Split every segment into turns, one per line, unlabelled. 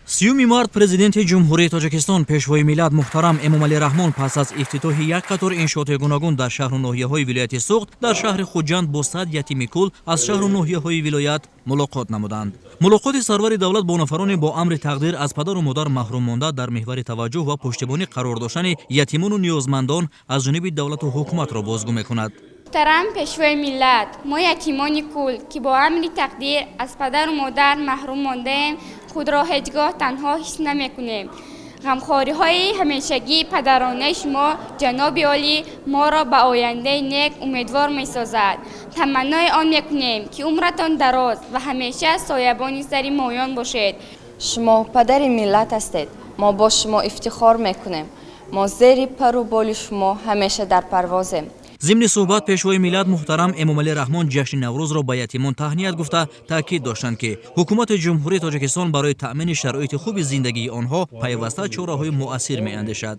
30 март Президенти Ҷумҳурии Тоҷикистон, Пешвои миллат муҳтарам Эмомалӣ Раҳмон пас аз ифтитоҳи як қатор иншооти гуногун дар шаҳру ноҳияҳои вилояти Суғд дар шаҳри Хуҷанд бо 100 ятими кул аз шаҳру ноҳияҳои вилоят мулоқот намуданд. Мулоқоти сарвари давлат бо нафароне бо амри тақдир аз падару модар маҳрум монда дар меҳвари таваҷҷӯҳ ва пуштибонӣ қарор доштани ятимону ниёзмандон аз ҷониби давлату ҳукуматро бозгӯ мекунад.
Муҳтарам Пешвои миллат, мо, ятимони кул, ки бо амри тақдир аз падару модар маҳрум мондаем, худро ҳеҷ гоҳ танҳо ҳис намекунем. Ғамхориҳои ҳамешагии падаронаи шумо, ҷаноби олӣ, моро ба ояндаи нек умедвор месозад. Таманнои он мекунем, ки умратон дароз ва ҳамеша соябони сари моён бошед.
Шумо падари миллат ҳастед. Мо бо шумо ифтихор мекунем. Мо зери пару боли шумо ҳамеша дар парвозем.
Зимни суҳбат Пешвои миллат муҳтарам Эмомалӣ Раҳмон ҷашни Наврӯзро ба ятимон таҳният гуфта, таъкид доштанд, ки ҳукумати Ҷумҳурии Тоҷикистон барои таъмини шароити хуби зиндагии онҳо пайваста чораҳои муассир меандешад.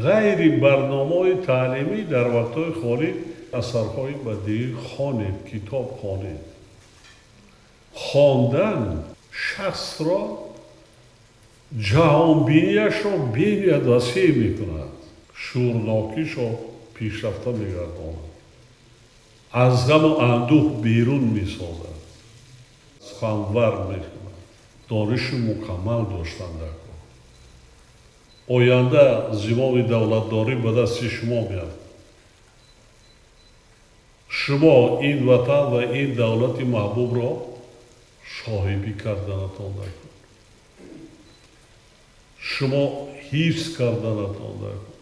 Ғайри барномаҳои таълимӣ дар вақтҳои холӣ асарҳои бадиӣ хонед, китоб хонед. Хондан шахсро ҷаҳонбинияшро бениҳоят васеъ мекунад, шуурнокишро пешрафта мегардонад, аз ғаму андӯҳ берун месозад, суханвар мекунад. Дониши мукаммал доштан дар кор. Оянда зимоми давлатдорӣ ба дасти шумо меяд. Шумо ин ватан ва ин давлати маҳбубро соҳибӣ карданатон дар кор, шумо ҳифз карданатон дар кор,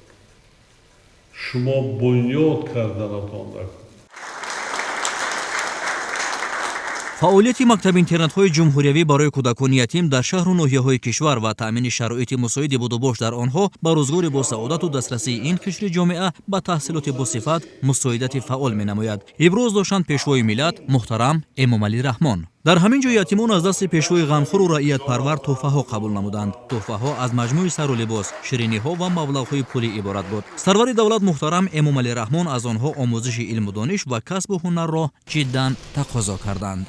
шумо бунёд карданатон дар кор.
Фаъолияти мактаб-интернатҳои ҷумҳуриявӣ барои кӯдакони ятим дар шаҳру ноҳияҳои кишвар ва таъмини шароити мусоиди будубош дар онҳо ба рӯзгори босаодату дастрасии ин қишри ҷомеа ба таҳсилоти босифат мусоидати фаъол менамояд, иброз доштанд Пешвои миллат муҳтарам Эмомалӣ Раҳмон. Дар ҳамин ҷо ятимон аз дасти пешвои ғамхӯру раиятпарвар тӯҳфаҳо қабул намуданд. Тӯҳфаҳо аз маҷмӯи сару либос, шириниҳо ва маблағҳои пулӣ иборат буд. Сарвари давлат муҳтарам Эмомалӣ Раҳмон аз онҳо омӯзиши илму дониш ва касбу ҳунарро ҷиддан тақозо карданд.